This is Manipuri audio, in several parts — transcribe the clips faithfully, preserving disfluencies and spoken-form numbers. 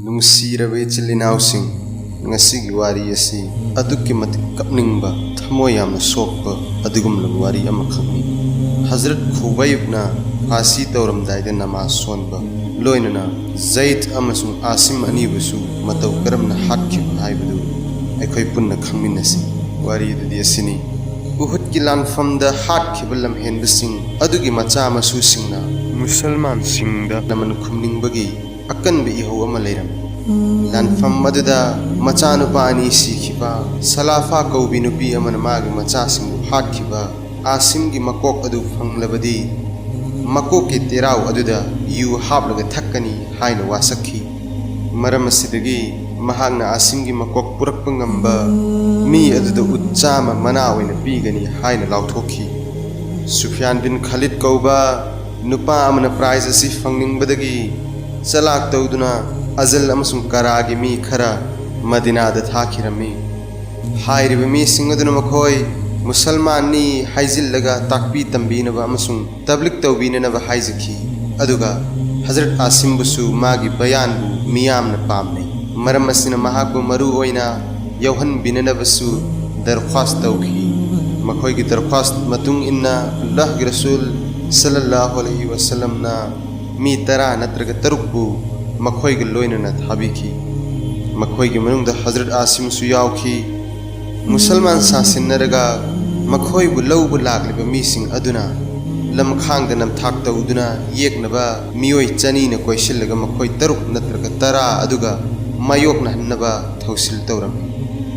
ꯅꯨꯡꯁꯤꯔꯕ ꯏꯆꯤꯜ ꯏꯅꯥꯎꯁꯤꯡ, ꯉꯁꯤꯒꯤ ꯋꯥꯔꯤ ꯑꯁꯤ ꯑꯗꯨꯛꯀꯤ ꯃꯇꯤꯛ ꯀꯞꯅꯤꯡꯕ, ꯊꯃꯣꯏ ꯌꯥꯝꯅ ꯁꯣꯛꯄ ꯑꯗꯨꯒꯨꯝꯂꯕ ꯋꯥꯔꯤ ꯑꯃꯈꯛꯅꯤ꯫ ꯍꯖꯔꯠ ꯈꯨꯕꯩꯕꯅ ꯐꯥꯁꯤ ꯇꯧꯔꯝꯗꯥꯏꯗ ꯅꯃꯥꯖ ꯁꯣꯟꯕ, ꯂꯣꯏꯅꯅ ꯖꯩꯗ ꯑꯃꯁꯨꯡ ꯑꯥꯁꯤꯝ ꯑꯅꯤꯕꯨꯁꯨ ꯃꯇꯧ ꯀꯔꯝꯅ ꯍꯥꯠꯈꯤꯕ ꯍꯥꯏꯕꯗꯨ ꯑꯩꯈꯣꯏ ꯄꯨꯟꯅ ꯈꯪꯃꯤꯟꯅꯁꯤ꯫ ꯋꯥꯔꯤ ꯑꯗꯨꯗꯤ ꯑꯁꯤꯅꯤ: ꯎꯍꯨꯗꯀꯤ ꯂꯥꯟꯐꯝꯗ ꯍꯥꯠꯈꯤꯕ ꯂꯝꯍꯦꯟꯕꯁꯤꯡ ꯑꯗꯨꯒꯤ ꯃꯆꯥ ꯃꯁꯨꯁꯤꯡꯅ ꯃꯨꯁꯜꯃꯥꯟꯁꯤꯡꯗ ꯂꯃꯟ ꯈꯨꯝꯅꯤꯡꯕꯒꯤ ꯑꯀꯟꯕ ꯏꯍꯧ ꯑꯃ ꯂꯩꯔꯝꯃꯤ꯫ ꯂꯥꯟꯐꯝ ꯑꯗꯨꯗ ꯃꯆꯥꯅꯨꯄꯥ ꯑꯅꯤ ꯁꯤꯈꯤꯕ, ꯁꯂꯥꯐꯥ ꯀꯧꯕꯤ ꯅꯨꯄꯤ ꯑꯃꯅ ꯃꯥꯒꯤ ꯃꯆꯥꯁꯤꯡꯕꯨ ꯍꯥꯠꯈꯤꯕ, ꯑꯥꯁꯤꯝꯒꯤ ꯃꯀꯣꯛ ꯑꯗꯨ ꯐꯪꯂꯕꯗꯤ ꯃꯀꯣꯛꯀꯤ ꯇꯦꯔꯥꯎ ꯑꯗꯨꯗ ꯌꯨ ꯍꯥꯞꯂꯒ ꯊꯛꯀꯅꯤ ꯍꯥꯏꯅ ꯋꯥꯁꯛꯈꯤ꯫ ꯃꯔꯝ ꯑꯁꯤꯗꯒꯤ ꯃꯍꯥꯛꯅ ꯑꯥꯁꯤꯝꯒꯤ ꯃꯀꯣꯛ ꯄꯨꯔꯛꯄ ꯉꯝꯕ ꯃꯤ ꯑꯗꯨꯗ ꯎꯠ ꯆꯥꯝꯃ ꯃꯅꯥ ꯑꯣꯏꯅ ꯄꯤꯒꯅꯤ ꯍꯥꯏꯅ ꯂꯥꯎꯊꯣꯛꯈꯤ꯫ ꯁꯨꯐꯤꯌꯥꯟ ꯕꯤꯟ ꯈꯥꯂꯤꯗ ꯀꯧꯕ ꯅꯨꯄꯥ ꯑꯃꯅ ꯄ꯭ꯔꯥꯏꯖ ꯑꯁꯤ ꯐꯪꯅꯤꯡꯕꯗꯒꯤ ꯆꯂꯥꯛ ꯇꯧꯗꯨꯅ ꯑꯖꯜ ꯑꯃꯁꯨꯡ ꯀꯔꯥꯒꯤ ꯃꯤ ꯈꯔ ꯃꯗꯤꯅꯥꯗ ꯊꯥꯈꯤꯔꯝꯃꯤ꯫ ꯍꯥꯏꯔꯤꯕ ꯃꯤꯁꯤꯡ ꯑꯗꯨꯅ ꯃꯈꯣꯏ ꯃꯨꯁꯜꯃꯥꯟꯅꯤ ꯍꯥꯏꯖꯤꯜꯂꯒ ꯇꯥꯛꯄꯤ ꯇꯝꯕꯤꯅꯕ ꯑꯃꯁꯨꯡ ꯇꯕ꯭ꯂꯤꯛ ꯇꯧꯕꯤꯅꯅꯕ ꯍꯥꯏꯖꯈꯤ꯫ ꯑꯗꯨꯒ ꯍꯖꯔꯠ ꯑꯥꯁꯤꯝꯕꯨꯁꯨ ꯃꯥꯒꯤ ꯕꯌꯥꯟꯕꯨ ꯃꯤꯌꯥꯝꯅ ꯄꯥꯝꯅꯩ꯫ ꯃꯔꯝ ꯑꯁꯤꯅ ꯃꯍꯥꯛꯄꯨ ꯃꯔꯨ ꯑꯣꯏꯅ ꯌꯥꯎꯍꯟꯕꯤꯅꯅꯕꯁꯨ ꯗꯔꯈ꯭ꯋꯥꯁ ꯇꯧꯈꯤ꯫ ꯃꯈꯣꯏꯒꯤ ꯗꯔꯈ꯭ꯋꯥꯁ ꯃꯇꯨꯡ ꯏꯟꯅ ꯑꯜꯂꯥꯍꯒꯤ ꯔꯁꯨꯜ ꯁꯜꯂꯜꯂꯥꯍꯨ ꯑꯂꯩꯍꯤ ꯋꯁꯜꯂꯝꯅ ꯃꯤ ꯇꯔꯥ ꯅꯠꯇ꯭ꯔꯒ ꯇꯔꯨꯛꯄꯨ ꯃꯈꯣꯏꯒ ꯂꯣꯏꯅꯅ ꯊꯥꯕꯤꯈꯤ꯫ ꯃꯈꯣꯏꯒꯤ ꯃꯅꯨꯡꯗ ꯍꯖꯔꯠ ꯑꯥꯁꯤꯝꯁꯨ ꯌꯥꯎꯈꯤ꯫ ꯃꯨꯁꯜꯃꯥꯟ ꯁꯥꯁꯤꯟꯅꯔꯒ ꯃꯈꯣꯏꯕꯨ ꯂꯧꯕ ꯂꯥꯛꯂꯤꯕ ꯃꯤꯁꯤꯡ ꯑꯗꯨꯅ ꯂꯝꯈꯥꯡꯗ ꯅꯝꯊꯥꯛ ꯇꯧꯗꯨꯅ ꯌꯦꯛꯅꯕ ꯃꯤꯑꯣꯏ ꯆꯅꯤꯅ ꯀꯣꯏꯁꯤꯜꯂꯒ ꯃꯈꯣꯏ ꯇꯔꯨꯛ ꯅꯠꯇ꯭ꯔꯒ ꯇꯔꯥ ꯑꯗꯨꯒ ꯃꯥꯌꯣꯛꯅꯍꯟꯅꯕ ꯊꯧꯁꯤꯜ ꯇꯧꯔꯝꯃꯤ꯫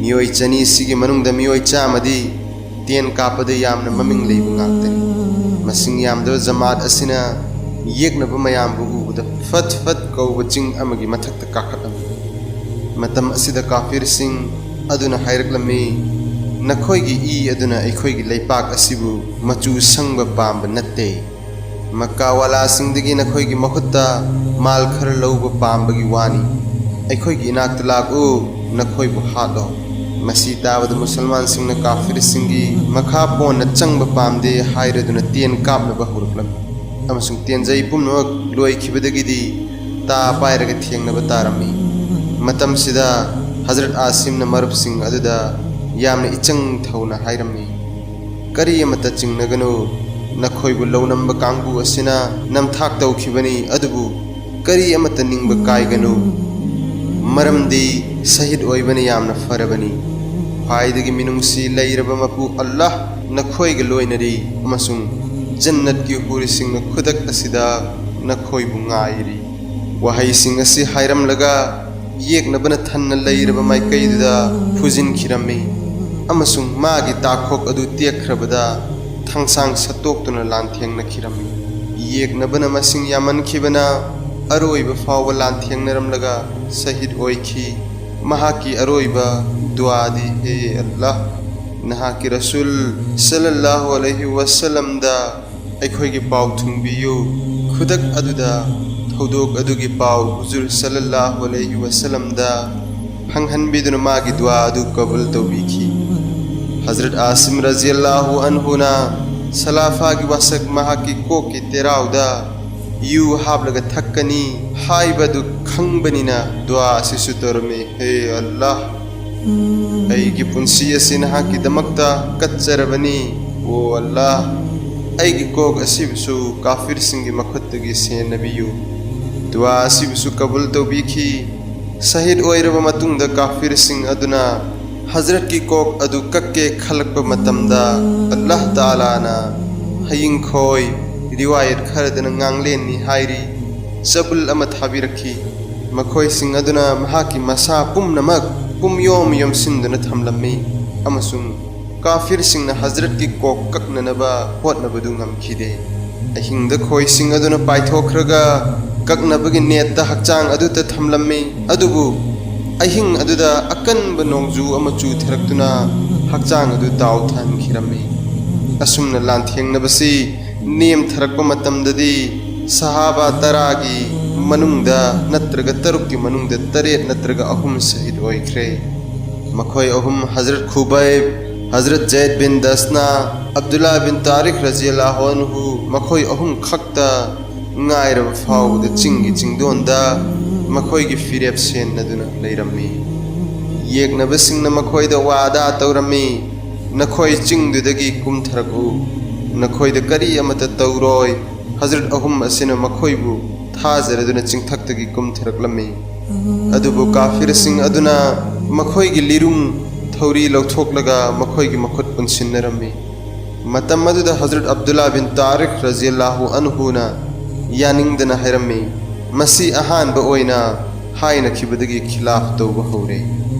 ꯃꯤꯑꯣꯏ ꯆꯅꯤꯁꯤꯒꯤ ꯃꯅꯨꯡꯗ ꯃꯤꯑꯣꯏ ꯆꯥꯝꯃꯗꯤ ꯇꯦꯟ ꯀꯥꯞꯄꯗ ꯌꯥꯝꯅ ꯃꯃꯤꯡ ꯂꯩꯕ ꯉꯥꯛꯇꯅꯤ꯫ ꯃꯁꯤꯡ ꯌꯥꯝꯗꯕ ꯖꯃꯥꯠ ꯑꯁꯤꯅ ꯌꯦꯛꯅꯕ ꯃꯌꯥꯝꯕꯨ ꯎꯕꯗ ꯐꯠ ꯐꯠ ꯀꯧꯕ ꯆꯤꯡ ꯑꯃꯒꯤ ꯃꯊꯛꯇ ꯀꯥꯈꯠꯂꯝꯃꯤ꯫ ꯃꯇꯝ ꯑꯁꯤꯗ ꯀꯥꯐꯤꯔꯁꯤꯡ ꯑꯗꯨꯅ ꯍꯥꯏꯔꯛꯂꯝꯃꯤ, "ꯅꯈꯣꯏꯒꯤ ꯏ ꯑꯗꯨꯅ ꯑꯩꯈꯣꯏꯒꯤ ꯂꯩꯄꯥꯛ ꯑꯁꯤꯕꯨ ꯃꯆꯨ ꯁꯪꯕ ꯄꯥꯝꯕ ꯅꯠꯇꯦ꯫ ꯃꯛꯀꯥꯋꯥꯂꯥꯁꯤꯡꯗꯒꯤ ꯅꯈꯣꯏꯒꯤ ꯃꯍꯨꯠꯇ ꯃꯥꯜ ꯈꯔ ꯂꯧꯕ ꯄꯥꯝꯕꯒꯤ ꯋꯥꯅꯤ꯫ ꯑꯩꯈꯣꯏꯒꯤ ꯏꯅꯥꯛꯇ ꯂꯥꯛꯎ, ꯅꯈꯣꯏꯕꯨ ꯍꯥꯠꯂꯣ꯫" ꯃꯁꯤ ꯇꯥꯕꯗ ꯃꯨꯁꯜꯃꯥꯟꯁꯤꯡꯅ ꯀꯥꯐꯤꯔꯁꯤꯡꯒꯤ ꯃꯈꯥ ꯄꯣꯟꯅ ꯆꯪꯕ ꯄꯥꯝꯗꯦ ꯍꯥꯏꯔꯗꯨꯅ ꯇꯦꯟ ꯀꯥꯞꯅꯕ ꯍꯧꯔꯛꯂꯝꯃꯤ꯫ ꯑꯃꯁꯨꯡ ꯇꯦꯟꯖꯩ ꯄꯨꯝꯅꯃꯛ ꯂꯣꯏꯈꯤꯕꯗꯒꯤꯗꯤ ꯇꯥ ꯄꯥꯏꯔꯒ ꯊꯦꯡꯅꯕ ꯇꯥꯔꯝꯃꯤ꯫ ꯃꯇꯝꯁꯤꯗ ꯍꯖꯔꯠ ꯑꯥꯁꯤꯝꯅ ꯃꯔꯨꯞꯁꯤꯡ ꯑꯗꯨꯗ ꯌꯥꯝꯅ ꯏꯆꯪ ꯊꯧꯅ ꯍꯥꯏꯔꯝꯃꯤ, "ꯀꯔꯤ ꯑꯃꯠꯇ ꯆꯤꯡꯅꯒꯅꯨ, ꯅꯈꯣꯏꯕꯨ ꯂꯧꯅꯝꯕ ꯀꯥꯡꯕꯨ ꯑꯁꯤꯅ ꯅꯝꯊꯥꯛ ꯇꯧꯈꯤꯕꯅꯤ, ꯑꯗꯨꯕꯨ ꯀꯔꯤ ꯑꯃꯠꯇ ꯅꯤꯡꯕ ꯀꯥꯏꯒꯅꯨ, ꯃꯔꯝꯗꯤ ꯁꯍꯤꯗ ꯑꯣꯏꯕꯅ ꯌꯥꯝꯅ ꯐꯔꯕꯅꯤ꯫ ꯈ꯭ꯋꯥꯏꯗꯒꯤ ꯃꯤꯅꯨꯡꯁꯤ ꯂꯩꯔꯕ ꯃꯄꯨ ꯑꯜꯂꯥꯍ ꯅꯈꯣꯏꯒ ꯂꯣꯏꯅꯔꯤ ꯑꯃꯁꯨꯡ ꯖꯟꯅꯠꯀꯤ ꯍꯨꯔꯤꯁꯤꯡꯅ ꯈꯨꯗꯛ ꯑꯁꯤꯗ ꯅꯈꯣꯏꯕꯨ ꯉꯥꯏꯔꯤ"꯫ ꯋꯥꯍꯩꯁꯤꯡ ꯑꯁꯤ ꯍꯥꯏꯔꯝꯂꯒ ꯌꯦꯛꯅꯕꯅ ꯊꯟꯅ ꯂꯩꯔꯕ ꯃꯥꯏꯀꯩꯗꯨꯗ ꯐꯨꯖꯤꯟꯈꯤꯔꯝꯃꯤ ꯑꯃꯁꯨꯡ ꯃꯥꯒꯤ ꯇꯥꯈꯣꯛ ꯑꯗꯨ ꯇꯦꯛꯈ꯭ꯔꯕꯗ ꯊꯥꯡꯁꯥꯡ ꯁꯠꯇꯣꯛꯇꯨꯅ ꯂꯥꯟꯊꯦꯡꯅꯈꯤꯔꯝꯃꯤ꯫ ꯌꯦꯛꯅꯕꯅ ꯃꯁꯤꯡ ꯌꯥꯝꯃꯟꯈꯤꯕꯅ ꯑꯔꯣꯏꯕ ꯐꯥꯎꯕ ꯂꯥꯟꯊꯦꯡꯅꯔꯝꯂꯒ ꯁꯍꯤꯗ ꯑꯣꯏꯈꯤ꯫ ꯃꯍꯥꯛꯀꯤ ꯑꯔꯣꯏꯕ ꯗꯨꯋꯥꯗꯤ, "ꯍꯦ ꯑꯜꯂꯥꯍ, ꯅꯍꯥꯛꯀꯤ ꯔꯁꯨꯜ ꯁꯜꯂꯜꯂꯥꯍꯨ ꯑꯂꯩꯍꯤ ꯋꯁꯜꯂꯝꯗ ꯑꯩꯈꯣꯏꯒꯤ ꯄꯥꯎ ꯊꯨꯡꯕꯤꯌꯨ"꯫ ꯈꯨꯗꯛ ꯑꯗꯨꯗ ꯊꯧꯗꯣꯛ ꯑꯗꯨꯒꯤ ꯄꯥꯎ ꯍꯨꯖꯨꯔ ꯁꯜꯂꯜꯂꯥꯍꯨ ꯑꯂꯩꯍꯤ ꯋꯁꯜꯂꯝꯗ ꯐꯪꯍꯟꯕꯤꯗꯨꯅ ꯃꯥꯒꯤ ꯗꯨꯋꯥ ꯑꯗꯨ ꯀꯕꯨꯜ ꯇꯧꯕꯤꯈꯤ꯫ ꯍꯖꯔꯠ ꯑꯥꯁꯤꯝ ꯔꯖꯤꯌꯜꯂꯥꯍꯨ ꯑꯟꯍꯨꯅ ꯁꯂꯥꯐꯥꯒꯤ ꯋꯥꯁꯛ ꯃꯍꯥꯛꯀꯤ ꯀꯣꯛꯀꯤ ꯇꯦꯔꯥꯎꯗ ꯌꯨ ꯍꯥꯞꯂꯒ ꯊꯛꯀꯅꯤ ꯍꯥꯏꯕꯗꯨ ꯈꯪꯕꯅꯤꯅ ꯗꯨꯋꯥ ꯑꯁꯤꯁꯨ ꯇꯧꯔꯝꯃꯤ, "ꯍꯦ ꯑꯜꯂꯥꯍ, ꯑꯩꯒꯤ ꯄꯨꯟꯁꯤ ꯑꯁꯤ ꯅꯍꯥꯛꯀꯤꯗꯃꯛꯇ ꯀꯠꯆꯔꯕꯅꯤ꯫ ꯑꯣ ꯑꯜꯂꯥꯍ, ꯑꯩꯒꯤ ꯀꯣꯛ ꯑꯁꯤꯕꯨꯁꯨ ꯀꯥꯐꯤꯔꯁꯤꯡꯒꯤ ꯃꯈꯨꯠꯇꯒꯤ ꯁꯦꯟꯅꯕꯤꯌꯨ"꯫ ꯗꯨꯋꯥ ꯑꯁꯤꯕꯨꯁꯨ ꯀꯕꯨꯜ ꯇꯧꯕꯤꯈꯤ꯫ ꯁꯍꯤꯗ ꯑꯣꯏꯔꯕ ꯃꯇꯨꯡꯗ ꯀꯥꯐꯤꯔꯁꯤꯡ ꯑꯗꯨꯅ ꯍꯖꯔꯠꯀꯤ ꯀꯣꯛ ꯑꯗꯨ ꯀꯛꯀꯦ ꯈꯜꯂꯛꯄ ꯃꯇꯝꯗ, ꯑꯜꯂꯥꯍ ꯇꯥꯂꯥꯅ ꯍꯌꯤꯡꯈꯣꯏ, ꯔꯤꯋꯥꯌꯠ ꯈꯔꯗꯅ ꯉꯥꯡꯂꯦꯟꯅꯤ ꯍꯥꯏꯔꯤ, ꯆꯕꯨꯜ ꯑꯃ ꯊꯥꯕꯤꯔꯛꯈꯤ꯫ ꯃꯈꯣꯏꯁꯤꯡ ꯑꯗꯨꯅ ꯃꯍꯥꯛꯀꯤ ꯃꯁꯥ ꯄꯨꯝꯅꯃꯛ ꯄꯨꯝꯌꯣꯝ ꯌꯣꯝꯁꯤꯟꯗꯨꯅ ꯊꯝꯂꯝꯃꯤ ꯑꯃꯁꯨꯡ ꯀꯥꯐꯤꯔꯁꯤꯡꯅ ꯍꯖꯔꯠꯀꯤ ꯀꯣꯛ ꯀꯛꯅꯅꯕ ꯍꯣꯠꯅꯕꯗꯨ ꯉꯝꯈꯤꯗꯦ꯫ ꯑꯍꯤꯡꯗ ꯈꯣꯏꯁꯤꯡ ꯑꯗꯨꯅ ꯄꯥꯏꯊꯣꯛꯈ꯭ꯔꯒ ꯀꯛꯅꯕꯒꯤ ꯅꯦꯠꯇ ꯍꯛꯆꯥꯡ ꯑꯗꯨꯗ ꯊꯝꯂꯝꯃꯤ, ꯑꯗꯨꯕꯨ ꯑꯍꯤꯡ ꯑꯗꯨꯗ ꯑꯀꯟꯕ ꯅꯣꯡꯖꯨ ꯑꯃ ꯆꯨꯊꯔꯛꯇꯨꯅ ꯍꯛꯆꯥꯡ ꯑꯗꯨ ꯇꯥꯎꯊꯍꯟꯈꯤꯔꯝꯃꯤ꯫ ꯑꯁꯨꯝꯅ ꯂꯥꯟꯊꯦꯡꯅꯕꯁꯤ ꯅꯦꯝꯊꯔꯛꯄ ꯃꯇꯝꯗꯗꯤ ꯁꯍꯥꯕꯥ ꯇꯔꯥꯒꯤ ꯃꯅꯨꯡꯗ ꯅꯠꯇ꯭ꯔꯒ ꯇꯔꯨꯛꯀꯤ ꯃꯅꯨꯡꯗ ꯇꯔꯦꯠ ꯅꯠꯇ꯭ꯔꯒ ꯑꯍꯨꯝ ꯁꯍꯤꯗ ꯑꯣꯏꯈ꯭ꯔꯦ꯫ ꯃꯈꯣꯏ ꯑꯍꯨꯝ ꯍꯖꯔꯠ ꯈꯨꯕꯩꯕ, ꯍꯖꯔꯠ ꯖꯩꯗ ꯕꯤꯟ ꯗꯁꯅꯥ, ꯑꯕꯗꯨꯜꯂꯥ ꯕꯤꯟ ꯇꯥꯔꯤꯛ ꯔꯖꯤꯌꯜꯂꯥꯍꯨ ꯑꯟꯍꯨ, ꯃꯈꯣꯏ ꯑꯍꯨꯝ ꯈꯛꯇ ꯉꯥꯏꯔꯕ ꯐꯥꯎꯕꯗ ꯆꯤꯡꯒꯤ ꯆꯤꯡꯗꯣꯟꯗ ꯃꯈꯣꯏꯒꯤ ꯐꯤꯔꯦꯞ ꯁꯦꯟꯅꯗꯨꯅ ꯂꯩꯔꯝꯃꯤ꯫ ꯌꯦꯛꯅꯕꯁꯤꯡꯅ ꯃꯈꯣꯏꯗ ꯋꯥꯗꯥ ꯇꯧꯔꯝꯃꯤ, "ꯅꯈꯣꯏ ꯆꯤꯡꯗꯨꯗꯒꯤ ꯀꯨꯝꯊꯔꯛꯎ, ꯅꯈꯣꯏꯗ ꯀꯔꯤ ꯑꯃꯠꯇ ꯇꯧꯔꯣꯏ"꯫ ꯍꯖꯔꯠ ꯑꯍꯨꯝ ꯑꯁꯤꯅ ꯃꯈꯣꯏꯕꯨ ꯊꯥꯖꯔꯗꯨꯅ ꯆꯤꯡꯊꯛꯇꯒꯤ ꯀꯨꯝꯊꯔꯛꯂꯝꯃꯤ꯫ ꯑꯗꯨꯕꯨ ꯀꯥꯐꯤꯔꯁꯤꯡ ꯑꯗꯨꯅ ꯃꯈꯣꯏꯒꯤ ꯂꯤꯔꯨꯡ ꯊꯧꯔꯤ ꯂꯧꯊꯣꯛꯂꯒ ꯃꯈꯣꯏꯒꯤ ꯃꯈꯨꯠ ꯄꯨꯟꯁꯤꯟꯅꯔꯝꯃꯤ꯫ ꯃꯇꯝ ꯑꯗꯨꯗ ꯍꯖꯔꯠ ꯑꯕꯗꯨꯜꯂꯥ ꯕꯤꯟ ꯇꯥꯔꯤꯛ ꯔꯖꯤꯌꯜꯂꯥꯍꯨ ꯑꯟꯍꯨꯅ ꯌꯥꯅꯤꯡꯗꯅ ꯍꯥꯏꯔꯝꯃꯤ, "ꯃꯁꯤ ꯑꯍꯥꯟꯕ ꯑꯣꯏꯅ ꯍꯥꯏꯅꯈꯤꯕꯗꯒꯤ ꯈꯤꯂꯥꯐ ꯇꯧꯕ ꯍꯧꯔꯦ꯫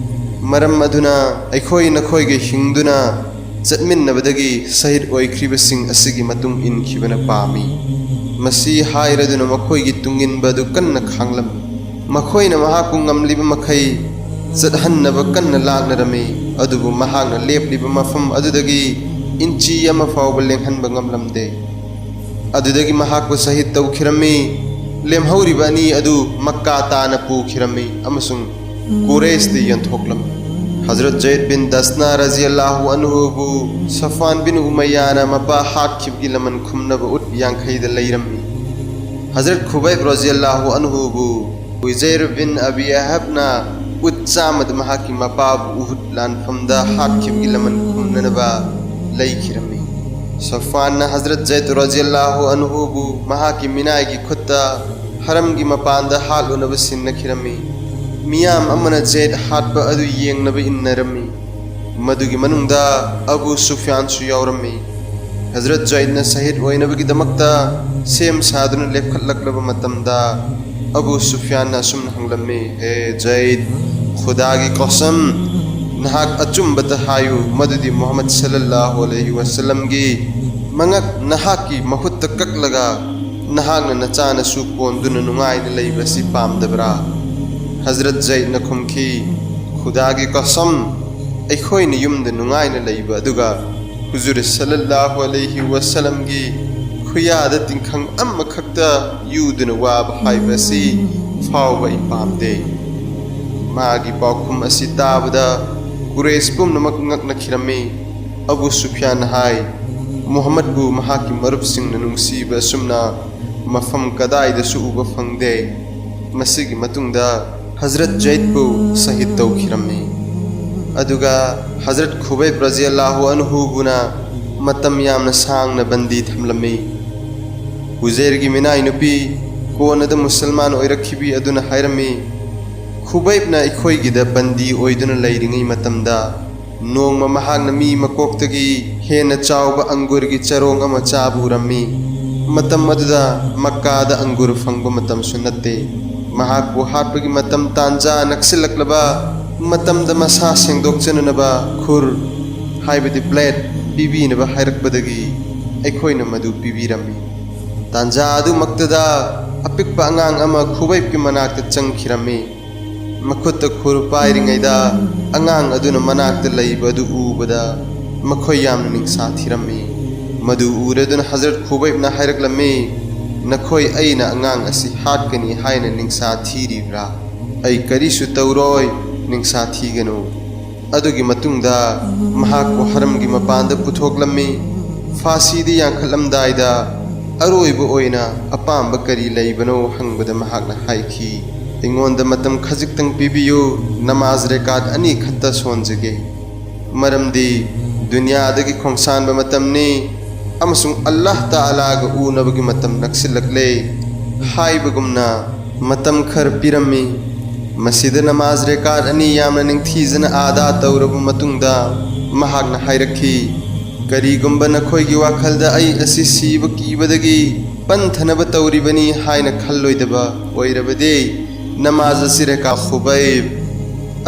ꯃꯔꯝ ꯑꯗꯨꯅ ꯑꯩꯈꯣꯏ ꯅꯈꯣꯏꯒ ꯍꯤꯡꯗꯨꯅ ꯆꯠꯃꯤꯟꯅꯕꯗꯒꯤ ꯁꯍꯤꯗ ꯑꯣꯏꯈ꯭ꯔꯤꯕꯁꯤꯡ ꯑꯁꯤꯒꯤ ꯃꯇꯨꯡ ꯏꯟꯈꯤꯕꯅ ꯄꯥꯝꯃꯤ"꯫ ꯃꯁꯤ ꯍꯥꯏꯔꯗꯨꯅ ꯃꯈꯣꯏꯒꯤ ꯇꯨꯡꯏꯟꯕ ꯑꯗꯨ ꯀꯟꯅ ꯈꯥꯡꯂꯝꯃꯤ꯫ ꯃꯈꯣꯏꯅ ꯃꯍꯥꯛꯄꯨ ꯉꯝꯂꯤꯕ ꯃꯈꯩ ꯆꯠꯍꯟꯅꯕ ꯀꯟꯅ ꯂꯥꯛꯅꯔꯝꯃꯤ, ꯑꯗꯨꯕꯨ ꯃꯍꯥꯛꯅ ꯂꯦꯞꯂꯤꯕ ꯃꯐꯝ ꯑꯗꯨꯗꯒꯤ ꯏꯟꯆꯤ ꯑꯃ ꯐꯥꯎꯕ ꯂꯦꯡꯍꯟꯕ ꯉꯝꯂꯝꯗꯦ꯫ ꯑꯗꯨꯗꯒꯤ ꯃꯍꯥꯛꯄꯨ ꯁꯍꯤꯗ ꯇꯧꯈꯤꯔꯝꯃꯤ꯫ ꯂꯦꯝꯍꯧꯔꯤꯕ ꯑꯅꯤ ꯑꯗꯨ ꯃꯛꯀꯥ ꯇꯥꯅ ꯄꯨꯈꯤꯔꯝꯃꯤ ꯑꯃꯁꯨꯡ ꯀꯨꯔꯦꯁꯇ ꯌꯣꯟꯊꯣꯛꯂꯝꯃꯤ꯫ ꯍꯖꯔꯠ ꯖꯩꯗ ꯕꯤꯟ ꯗꯁꯅꯥ ꯔꯖꯤꯌꯜꯂꯥꯍꯨ ꯑꯟꯍꯨꯕꯨ ꯁꯐꯥꯟ ꯕꯤꯟ ꯎꯃꯩꯌꯥꯅ ꯃꯄꯥ ꯍꯥꯠꯈꯤꯕꯒꯤ ꯂꯃꯟ ꯈꯨꯝꯅꯕ ꯎꯠ ꯌꯥꯡꯈꯩꯗ ꯂꯩꯔꯝꯃꯤ꯫ ꯍꯖꯔꯠ ꯈꯨꯕꯩꯕ ꯔꯖꯤꯌꯜꯂꯥꯍꯨ ꯑꯟꯍꯨꯕꯨ ꯎꯖꯩꯔ ꯕꯤꯟ ꯑꯕꯤ ꯑꯍꯕꯅ ꯎꯠ ꯆꯥꯝꯃꯗ ꯃꯍꯥꯛꯀꯤ ꯃꯄꯥꯕꯨ ꯎꯍꯨꯗ ꯂꯥꯟꯐꯝꯗ ꯍꯥꯠꯈꯤꯕꯒꯤ ꯂꯃꯟ ꯈꯨꯝꯅꯅꯕ ꯂꯩꯈꯤꯔꯝꯃꯤ꯫ ꯁꯐꯥꯟꯅ ꯍꯖꯔꯠ ꯖꯩꯗ ꯔꯖꯤꯌꯜꯂꯥꯍꯨ ꯑꯟꯍꯨꯕꯨ ꯃꯍꯥꯛꯀꯤ ꯃꯤꯅꯥꯏꯒꯤ ꯈꯨꯠꯇ ꯍꯔꯝꯒꯤ ꯃꯄꯥꯟꯗ ꯍꯥꯠꯂꯨꯅꯕ ꯁꯤꯟꯅꯈꯤꯔꯝꯃꯤ꯫ ꯃꯤꯌꯥꯝ ꯑꯃꯅ ꯖꯩꯗ ꯍꯥꯠꯄ ꯑꯗꯨ ꯌꯦꯡꯅꯕ ꯏꯟꯅꯔꯝꯃꯤ꯫ ꯃꯗꯨꯒꯤ ꯃꯅꯨꯡꯗ ꯑꯕꯨ ꯁꯨꯐꯤꯌꯥꯟꯁꯨ ꯌꯥꯎꯔꯝꯃꯤ꯫ ꯍꯖꯔꯠ ꯖꯩꯗꯅ ꯁꯍꯤꯗ ꯑꯣꯏꯅꯕꯒꯤꯗꯃꯛꯇ ꯁꯦꯝ ꯁꯥꯗꯨꯅ ꯂꯦꯞꯈꯠꯂꯛꯂꯕ ꯃꯇꯝꯗ, ꯑꯕꯨ ꯁꯨꯐꯤꯌꯥꯟꯅ ꯑꯁꯨꯝꯅ ꯍꯪꯂꯝꯃꯤ, "ꯍꯦ ꯖꯩꯗ, ꯈꯨꯗꯥꯒꯤ ꯀꯁꯝ, ꯅꯍꯥꯛ ꯑꯆꯨꯝꯕꯇ ꯍꯥꯏꯌꯨ, ꯃꯗꯨꯗꯤ ꯃꯨꯍꯝꯃꯗ ꯁꯜꯂꯜꯂꯥꯍꯨ ꯑꯂꯩꯍꯤ ꯋꯁꯜꯂꯝꯒꯤ ꯃꯉꯛ ꯅꯍꯥꯛꯀꯤ ꯃꯍꯨꯠꯇ ꯀꯛꯂꯒ ꯅꯍꯥꯛꯅ ꯅꯆꯥꯅꯁꯨ ꯀꯣꯟꯗꯨꯅ ꯅꯨꯡꯉꯥꯏꯅ ꯂꯩꯕ ꯑꯁꯤ ꯄꯥꯝꯗꯕ꯭ꯔꯥ?" ꯍꯖꯔꯠ ꯖꯩꯗꯅ ꯈꯨꯝꯈꯤ, "ꯈꯨꯗꯥꯒꯤ ꯀꯁꯝ, ꯑꯩꯈꯣꯏꯅ ꯌꯨꯝꯗ ꯅꯨꯡꯉꯥꯏꯅ ꯂꯩꯕ ꯑꯗꯨꯒ ꯍꯨꯖꯨꯔ ꯁꯜꯂꯜꯂꯥꯍꯨ ꯑꯂꯩꯍꯤ ꯋꯁꯜꯂꯝꯒꯤ ꯈꯨꯌꯥꯗ ꯇꯤꯡꯈꯪ ꯑꯃꯈꯛꯇ ꯌꯨꯗꯨꯅ ꯋꯥꯕ ꯍꯥꯏꯕ ꯑꯁꯤ ꯐꯥꯎꯕ ꯑꯩ ꯄꯥꯝꯗꯦ"꯫ ꯃꯥꯒꯤ ꯄꯥꯎꯈꯨꯝ ꯑꯁꯤ ꯇꯥꯕꯗ ꯀꯨꯔꯦꯁ ꯄꯨꯝꯅꯃꯛ ꯉꯛꯅꯈꯤꯔꯝꯃꯤ꯫ ꯑꯕꯨ ꯁꯨꯐꯤꯌꯥꯟꯅ ꯍꯥꯏ, "ꯃꯨꯍꯝꯃꯗꯕꯨ ꯃꯍꯥꯛꯀꯤ ꯃꯔꯨꯞꯁꯤꯡꯅ ꯅꯨꯡꯁꯤꯕ ꯑꯁꯨꯝꯅ ꯃꯐꯝ ꯀꯗꯥꯏꯗꯁꯨ ꯎꯕ ꯐꯪꯗꯦ꯫ ꯃꯁꯤꯒꯤ ꯃꯇꯨꯡꯗ ꯍꯖꯔꯠ ꯖꯩꯗꯄꯨ ꯁꯍꯤꯗ ꯇꯧꯈꯤꯔꯝꯃꯤ꯫ ꯑꯗꯨꯒ ꯍꯖꯔꯠ ꯈꯨꯕꯩꯕ ꯔꯖꯤꯌꯜꯂꯥꯍꯨ ꯑꯟꯍꯨꯕꯨꯅ ꯃꯇꯝ ꯌꯥꯝꯅ ꯁꯥꯡꯅ ꯕꯟꯗꯤ ꯊꯝꯂꯝꯃꯤ꯫ ꯎꯖꯩꯔꯒꯤ ꯃꯤꯅꯥꯏ ꯅꯨꯄꯤ, ꯀꯣꯟꯅꯗ ꯃꯨꯁꯜꯃꯥꯟ ꯑꯣꯏꯔꯛꯈꯤꯕꯤ ꯑꯗꯨꯅ ꯍꯥꯏꯔꯝꯃꯤ, ꯈꯨꯕꯩꯕꯅ ꯑꯩꯈꯣꯏꯒꯤꯗ ꯕꯟꯗꯤ ꯑꯣꯏꯗꯨꯅ ꯂꯩꯔꯤꯉꯩ ꯃꯇꯝꯗ ꯅꯣꯡꯃ ꯃꯍꯥꯛꯅ ꯃꯤ ꯃꯀꯣꯛꯇꯒꯤ ꯍꯦꯟꯅ ꯆꯥꯎꯕ ꯑꯪꯒꯨꯔꯒꯤ ꯆꯔꯣꯡ ꯑꯃ ꯆꯥꯕ ꯎꯔꯝꯃꯤ꯫ ꯃꯇꯝ ꯑꯗꯨꯗ ꯃꯛꯀꯥꯗ ꯑꯪꯒꯨꯔ ꯐꯪꯕ ꯃꯇꯝꯁꯨ ꯅꯠꯇꯦ꯫ ꯃꯍꯥꯛꯄꯨ ꯍꯥꯠꯄꯒꯤ ꯃꯇꯝ ꯇꯥꯟꯖꯥ ꯅꯛꯁꯤꯜꯂꯛꯂꯕ ꯃꯇꯝꯗ ꯃꯁꯥ ꯁꯦꯡꯗꯣꯛꯆꯅꯅꯕ ꯈꯨꯔ, ꯍꯥꯏꯕꯗꯤ ꯕ꯭ꯂꯦꯗ, ꯄꯤꯕꯤꯅꯕ ꯍꯥꯏꯔꯛꯄꯗꯒꯤ ꯑꯩꯈꯣꯏꯅ ꯃꯗꯨ ꯄꯤꯕꯤꯔꯝꯃꯤ꯫ ꯇꯥꯟꯖꯥ ꯑꯗꯨꯃꯛꯇꯗ ꯑꯄꯤꯛꯄ ꯑꯉꯥꯡ ꯑꯃ ꯈꯨꯕꯩꯕꯀꯤ ꯃꯅꯥꯛꯇ ꯆꯪꯈꯤꯔꯝꯃꯤ꯫ ꯃꯈꯨꯠꯇ ꯈꯨꯔ ꯄꯥꯏꯔꯤꯉꯩꯗ ꯑꯉꯥꯡ ꯑꯗꯨꯅ ꯃꯅꯥꯛꯇ ꯂꯩꯕ ꯑꯗꯨ ꯎꯕꯗ ꯃꯈꯣꯏ ꯌꯥꯝꯅ ꯅꯤꯡꯁꯥ ꯊꯤꯔꯝꯃꯤ꯫ ꯃꯗꯨ ꯎꯔꯗꯨꯅ ꯍꯖꯔꯠ ꯈꯨꯕꯩꯕꯅ ꯍꯥꯏꯔꯛꯂꯝꯃꯤ, "ꯅꯈꯣꯏ ꯑꯩꯅ ꯑꯉꯥꯡ ꯑꯁꯤ ꯍꯥꯠꯀꯅꯤ ꯍꯥꯏꯅ ꯅꯤꯡꯁꯥ ꯊꯤꯔꯤꯕ꯭ꯔꯥ? ꯑꯩ ꯀꯔꯤꯁꯨ ꯇꯧꯔꯣꯏ, ꯅꯤꯡꯁꯥ ꯊꯤꯒꯅꯨ"꯫ ꯑꯗꯨꯒꯤ ꯃꯇꯨꯡꯗ ꯃꯍꯥꯛꯄꯨ ꯍꯔꯝꯒꯤ ꯃꯄꯥꯟꯗ ꯄꯨꯊꯣꯛꯂꯝꯃꯤ꯫ ꯐꯥꯁꯤꯗ ꯌꯥꯟꯈꯠꯂꯝꯗꯥꯏꯗ ꯑꯔꯣꯏꯕ ꯑꯣꯏꯅ ꯑꯄꯥꯝꯕ ꯀꯔꯤ ꯂꯩꯕꯅꯣ ꯍꯪꯕꯗ ꯃꯍꯥꯛꯅ ꯍꯥꯏꯈꯤ, "ꯑꯩꯉꯣꯟꯗ ꯃꯇꯝ ꯈꯖꯤꯛꯇꯪ ꯄꯤꯕꯤꯌꯨ, ꯅꯃꯥꯖ ꯔꯦꯀꯥꯠ ꯑꯅꯤ ꯈꯛꯇ ꯁꯣꯟꯖꯒꯦ꯫ ꯃꯔꯝꯗꯤ ꯗꯨꯅꯤꯌꯥꯗꯒꯤ ꯈꯣꯡꯁꯥꯟꯕ ꯃꯇꯝꯅꯤ ꯑꯃꯁꯨꯡ ꯑꯜꯂꯥꯍ ꯇꯥꯂꯥꯒ ꯎꯅꯕꯒꯤ ꯃꯇꯝ ꯅꯛꯁꯤꯜꯂꯛꯂꯦ" ꯍꯥꯏꯕꯒꯨꯝꯅ ꯃꯇꯝ ꯈꯔ ꯄꯤꯔꯝꯃꯤ꯫ ꯃꯁꯤꯗ ꯅꯃꯥꯖ ꯔꯦꯀꯥꯠ ꯑꯅꯤ ꯌꯥꯝꯅ ꯅꯤꯡꯊꯤꯖꯅ ꯑꯗꯥ ꯇꯧꯔꯕ ꯃꯇꯨꯡꯗ ꯃꯍꯥꯛꯅ ꯍꯥꯏꯔꯛꯈꯤ, "ꯀꯔꯤꯒꯨꯝꯕ ꯅꯈꯣꯏꯒꯤ ꯋꯥꯈꯜꯗ ꯑꯩ ꯑꯁꯤ ꯁꯤꯕ ꯀꯤꯕꯗꯒꯤ ꯄꯟꯊꯅꯕ ꯇꯧꯔꯤꯕꯅꯤ ꯍꯥꯏꯅ ꯈꯜꯂꯣꯏꯗꯕ ꯑꯣꯏꯔꯕꯗꯤ, ꯅꯃꯥꯖ ꯑꯁꯤ ꯔꯦꯀꯥ ꯈꯨꯕꯩꯕ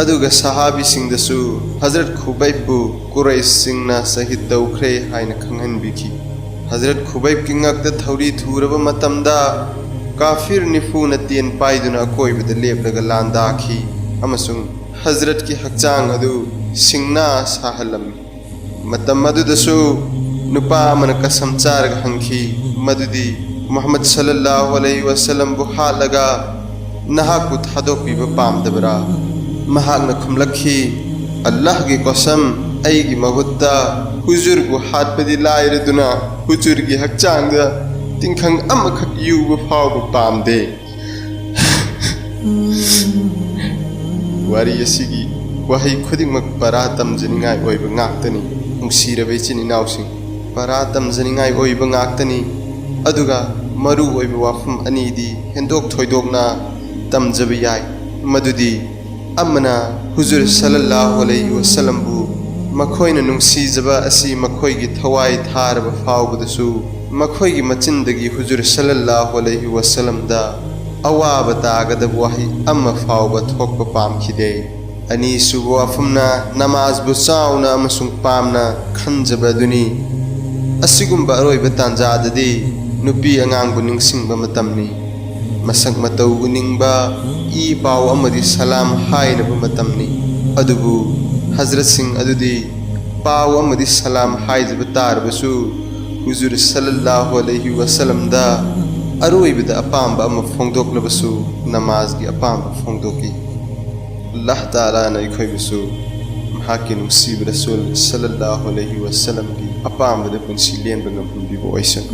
ꯑꯗꯨꯒ ꯁꯍꯥꯕꯤꯁꯤꯡꯗꯁꯨ ꯍꯖꯔꯠ ꯈꯨꯕꯩꯕꯄꯨ ꯀꯨꯔꯩꯁꯁꯤꯡꯅ ꯁꯍꯤꯗ ꯇꯧꯈ꯭ꯔꯦ ꯍꯥꯏꯅ ꯈꯪꯍꯟꯕꯤꯈꯤ"꯫ ꯍꯖꯔꯠ ꯈꯨꯕꯩꯕꯀꯤ ꯉꯛꯇ ꯊꯧꯔꯤ ꯊꯨꯔꯕ ꯃꯇꯝꯗ, ꯀꯥꯐꯤꯔ ꯅꯤꯐꯨꯅ ꯇꯦꯟ ꯄꯥꯏꯗꯨꯅ ꯑꯀꯣꯏꯕꯗ ꯂꯦꯞꯂꯒ ꯂꯥꯟꯗꯥꯈꯤ ꯑꯃꯁꯨꯡ ꯍꯖꯔꯠꯀꯤ ꯍꯛꯆꯥꯡ ꯑꯗꯨ ꯁꯤꯡꯅꯥ ꯁꯥꯍꯜꯂꯝꯃꯤ꯫ ꯃꯇꯝ ꯑꯗꯨꯗꯁꯨ ꯅꯨꯄꯥ ꯑꯃꯅ ꯀꯁꯝ ꯆꯥꯔꯒ ꯍꯪꯈꯤ, ꯃꯗꯨꯗꯤ, "ꯃꯨꯍꯝꯃꯗ ꯁꯜꯂꯜꯂꯥꯍꯨ ꯑꯂꯩꯍꯤ ꯋꯁꯜꯂꯝꯕꯨ ꯍꯥꯠꯂꯒ ꯅꯍꯥꯛꯄꯨ ꯊꯥꯗꯣꯛꯄꯤꯕ ꯄꯥꯝꯗꯕ꯭ꯔꯥ?" ꯃꯍꯥꯛꯅ ꯈꯨꯝꯂꯛꯈꯤ, "ꯑꯜꯂꯥꯍꯒꯤ ꯀꯣꯁꯝ, ꯑꯩꯒꯤ ꯃꯍꯨꯠꯇ ꯍꯨꯖꯨꯔꯕꯨ ꯍꯥꯠꯄꯗꯤ ꯂꯥꯏꯔꯗꯨꯅ, ꯍꯨꯖꯨꯔꯒꯤ ꯍꯛꯆꯥꯡꯗ ꯇꯤꯡꯈꯪ ꯑꯃꯈꯛ ꯌꯨꯕ ꯐꯥꯎꯕ ꯄꯥꯝꯗꯦ꯫ ꯋꯥꯔꯤ ꯑꯁꯤꯒꯤ ꯋꯥꯍꯩ ꯈꯨꯗꯤꯡꯃꯛ ꯄꯔꯥ ꯇꯝꯖꯅꯤꯡꯉꯥꯏ ꯑꯣꯏꯕ ꯉꯥꯛꯇꯅꯤ꯫ ꯅꯨꯡꯁꯤꯔꯕ ꯏꯆꯤꯟ ꯏꯅꯥꯎꯁꯤꯡ, ꯄꯔꯥ ꯇꯝꯖꯅꯤꯡꯉꯥꯏ ꯑꯣꯏꯕ ꯉꯥꯛꯇꯅꯤ꯫ ꯑꯗꯨꯒ ꯃꯔꯨ ꯑꯣꯏꯕ ꯋꯥꯐꯝ ꯑꯅꯤꯗꯤ ꯍꯦꯟꯗꯣꯛ ꯊꯣꯏꯗꯣꯛꯅ ꯇꯝꯖꯕ ꯌꯥꯏ꯫ ꯃꯗꯨꯗꯤ ꯑꯃꯅ ꯍꯨꯖꯨꯔ ꯁꯜꯂꯜꯂꯥꯍꯨ ꯑꯂꯩꯍꯤ ꯋꯁꯜꯂꯝꯕꯨ ꯃꯈꯣꯏꯅ ꯅꯨꯡꯁꯤꯖꯕ ꯑꯁꯤ ꯃꯈꯣꯏꯒꯤ ꯊꯋꯥꯏ ꯊꯥꯔꯕ ꯐꯥꯎꯕꯗꯁꯨ, ꯃꯈꯣꯏꯒꯤ ꯃꯆꯤꯟꯗꯒꯤ ꯍꯨꯖꯨꯔ ꯁꯜꯂꯜꯂꯥꯍꯨ ꯑꯂꯩꯍꯤ ꯋꯁꯜꯂꯝꯗ ꯑꯋꯥꯕ ꯇꯥꯒꯗꯕ ꯋꯥꯍꯩ ꯑꯃ ꯐꯥꯎꯕ ꯊꯣꯛꯄ ꯄꯥꯝꯈꯤꯗꯦ꯫ ꯑꯅꯤꯁꯨꯕ ꯋꯥꯐꯝꯅ ꯅꯃꯥꯖꯕꯨ ꯆꯥꯎꯅ ꯑꯃꯁꯨꯡ ꯄꯥꯝꯅ ꯈꯟꯖꯕ ꯑꯗꯨꯅꯤ꯫ ꯑꯁꯤꯒꯨꯝꯕ ꯑꯔꯣꯏꯕ ꯇꯥꯟꯖꯥꯗꯗꯤ ꯅꯨꯄꯤ ꯑꯉꯥꯡꯕꯨ ꯅꯤꯡꯁꯤꯡꯕ ꯃꯇꯝꯅꯤ꯫ ꯃꯁꯛ ꯃꯇꯧ ꯎꯅꯤꯡꯕ, ꯏ ꯄꯥꯎ ꯑꯃꯗꯤ ꯁꯂꯥꯝ ꯍꯥꯏꯅꯕ ꯃꯇꯝꯅꯤ꯫ ꯑꯗꯨꯕꯨ ꯍꯖꯔꯠꯁꯤꯡ ꯑꯗꯨꯗꯤ ꯄꯥꯎ ꯑꯃꯗꯤ ꯁꯂꯥꯝ ꯍꯥꯏꯖꯕ ꯇꯥꯔꯕꯁꯨ, ꯍꯨꯖꯨꯔ ꯁꯜꯂꯜꯂꯥꯍꯨ ꯑꯂꯩꯍꯤ ꯋꯁꯜꯂꯝꯗ ꯑꯔꯣꯏꯕꯗ ꯑꯄꯥꯝꯕ ꯑꯃ ꯐꯣꯡꯗꯣꯛꯂꯕꯁꯨ, ꯅꯃꯥꯖꯒꯤ ꯑꯄꯥꯝꯕ ꯐꯣꯡꯗꯣꯛꯏ꯫ ꯑꯜꯂꯥꯍ ꯇꯥꯂꯥꯅ ꯑꯩꯈꯣꯏꯕꯨꯁꯨ ꯃꯍꯥꯛꯀꯤ ꯅꯨꯡꯁꯤꯕ ꯔꯁꯨꯜ ꯁꯜꯂꯜꯂꯥꯍꯨ ꯑꯂꯩꯍꯤ ꯋꯁꯜꯂꯝꯒꯤ ꯑꯄꯥꯝꯕꯗ ꯄꯨꯟꯁꯤ ꯂꯦꯟꯕ ꯉꯝꯍꯟꯕꯤꯕ ꯑꯣꯏꯁꯅꯨ꯫